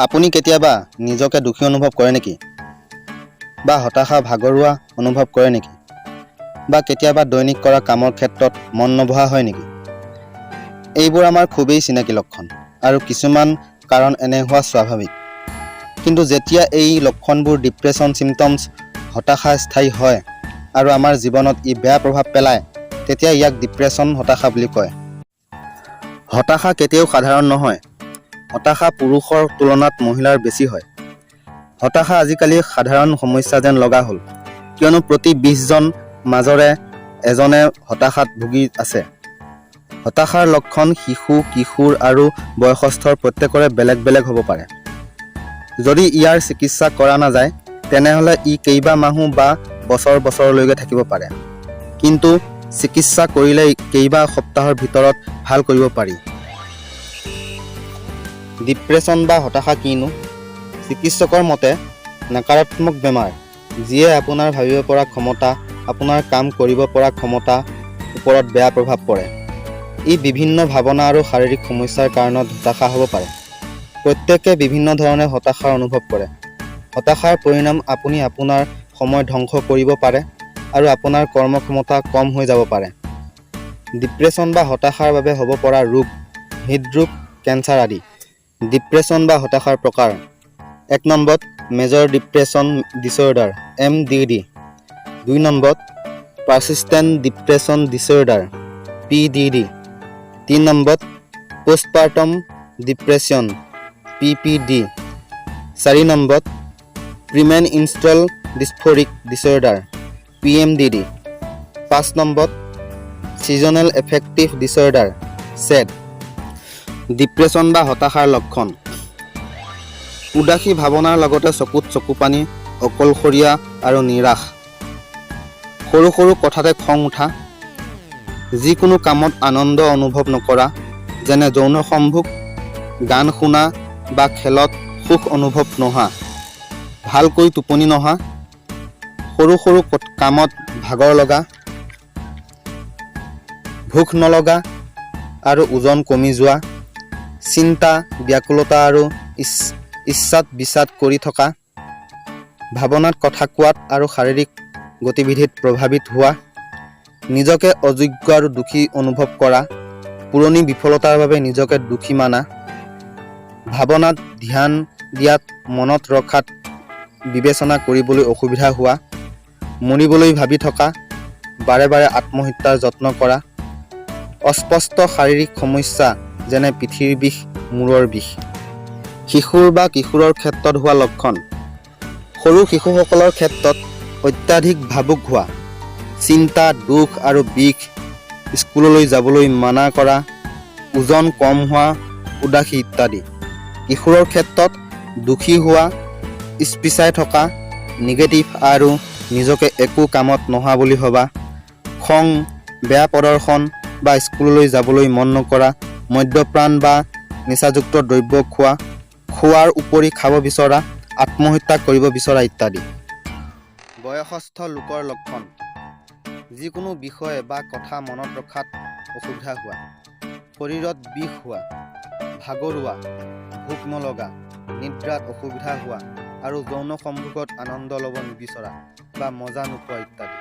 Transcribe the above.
আপুনি কেতিয়াবা নিজকে দুখী অনুভৱ কৰে নেকি? বা হতাশা, ভাগৰুৱা অনুভৱ কৰে নেকি? বা কেতিয়াবা দৈনিক কৰা কামৰ ক্ষেত্ৰত মন নবহা হয় নেকি? এইবোৰ আমাৰ খুবেই চিনাকি লক্ষণ আৰু কিছুমান কাৰণ এনে হোৱা স্বাভাৱিক। কিন্তু যেতিয়া এই লক্ষণবোৰ, ডিপ্ৰেছন চিমটমছ, হতাশা স্থায়ী হয় আৰু আমাৰ জীৱনত ই বেয়া প্ৰভাৱ পেলায়, তেতিয়া ইয়াক ডিপ্ৰেছন, হতাশা বুলি কয়। হতাশা কেতিয়াও সাধাৰণ নহয়। হতাশা পুৰুষৰ তুলনাত মহিলাৰ বেছি হয়। হতাশা আজিকালি সাধাৰণ সমস্যা যেন লগা হ'ল, কিয়নো প্ৰতি 20জন মাজৰে এজনে হতাশাত ভুগি আছে। হতাশাৰ লক্ষণ শিশু, কিশোৰ আৰু বয়সস্থৰ প্ৰত্যেকৰে বেলেগ বেলেগ হ'ব পাৰে। যদি ইয়াৰ চিকিৎসা কৰা নাযায়, তেনেহ'লে ই কেইবা মাহো বা বছৰ বছৰলৈকে থাকিব পাৰে। কিন্তু চিকিৎসা কৰিলে কেইবা সপ্তাহৰ ভিতৰত ভাল কৰিব পাৰি। ডিপ্ৰেছন বা হতাশা কিনো? চিকিৎসকৰ মতে নকাৰাত্মক বেমাৰ, যিয়ে আপোনাৰ ভাবিব পৰা ক্ষমতা, আপোনাৰ কাম কৰিব পৰা ক্ষমতা ওপৰত বেয়া প্ৰভাৱ পৰে। ই বিভিন্ন ভাৱনা আৰু শাৰীৰিক সমস্যাৰ কাৰণত হতাশা হ'ব পাৰে। প্ৰত্যেকে বিভিন্ন ধৰণে হতাশাৰ অনুভৱ কৰে। হতাশাৰ পৰিণাম আপুনি আপোনাৰ সময় ধ্বংস কৰিব পাৰে আৰু আপোনাৰ কৰ্মক্ষমতা কম হৈ যাব পাৰে। ডিপ্ৰেছন বা হতাশাৰ বাবে হ'ব পৰা ৰোগ: হৃদৰোগ, কেঞ্চাৰ আদি। ডিপ্ৰেছন বা হতাশাৰ প্ৰকাৰ। 1 নম্বৰত মেজৰ ডিপ্ৰেছন ডিছঅৰ্ডাৰ, এমডিডি। 2 নম্বৰত পাৰ্চিষ্টেণ্ট ডিপ্ৰেছন ডিছঅৰ্ডাৰ, পিডিডি। 3 নম্বৰত পোষ্টপাৰ্টম ডিপ্ৰেছন, পিপিডি। 4 নম্বৰত প্ৰিমেনষ্ট্ৰুৱেল ডিছফৰিক ডিছঅৰ্ডাৰ, পিএমডিডি। 5 নম্বৰত seasonal effective disorder, said. Depression বা হতাশাৰ লক্ষণ: উদাসী ভাৱনাৰ লগতে চকুত চকুপানী, অকলশৰীয়া আৰু নিৰাশ, সৰু সৰু কথাতে খং উঠা, যিকোনো কামত আনন্দ অনুভৱ নকৰা, যেনে যৌন সম্ভোগ, গান শুনা বা খেলত সুখ অনুভৱ নোহোৱা, ভালকৈ টোপনি নহা, সৰু সৰু কামত ভাগৰ লগা, ভোক নলগা আৰু ওজন কমি যোৱা, চিন্তা, ব্যাকুলতা আৰু ইচ্ছাত বিষাদ কৰি থকা, ভাৱনাত কথা কোৱাত আৰু শাৰীৰিক গতিবিধিত প্ৰভাৱিত হোৱা, নিজকে অযোগ্য আৰু দোষী অনুভৱ কৰা, পুৰণি বিফলতাৰ বাবে নিজকে দোষী মানা, ভাৱনাত ধ্যান দিয়াত, মনত ৰখাত, বিবেচনা কৰিবলৈ অসুবিধা হোৱা, মৰিবলৈ ভাবি থকা, বাৰে বাৰে আত্মহত্যাৰ যত্ন কৰা, অস্পষ্ট শাৰীৰিক সমস্যা যেনে পিঠিৰ বিষ, মূৰৰ বিষ। শিশুৰ বা কিশোৰৰ ক্ষেত্ৰত হোৱা লক্ষণ: সৰু শিশুসকলৰ ক্ষেত্ৰত অত্যাধিক ভাবুক হোৱা, চিন্তা, দুখ আৰু বিষ, স্কুললৈ যাবলৈ মানা কৰা, ওজন কম হোৱা, উদাসী ইত্যাদি। কিশোৰৰ ক্ষেত্ৰত দুখী হোৱা, উচপিচাই থকা, নিগেটিভ আৰু নিজকে একো কামত নহা বুলি ভবা, খং, বেয়া প্ৰদৰ্শন বা স্কুললৈ যাবলৈ মন নকৰা, মদ্যপান বা নিচাযুক্ত দ্ৰব্য খোৱা, খোৱাৰ উপৰি খাব বিচৰা, আত্মহত্যা কৰিব বিচৰা ইত্যাদি। বয়সস্থ লোকৰ লক্ষণ: যিকোনো বিষয় বা কথা মনত ৰখাত অসুবিধা হোৱা, শৰীৰত বিষ হোৱা, ভাগৰুৱা, ভোক নলগা, নিদ্ৰাত অসুবিধা হোৱা আৰু যৌন সম্ভোগত আনন্দ ল'ব নিবিচৰা বা মজা নোপোৱা ইত্যাদি।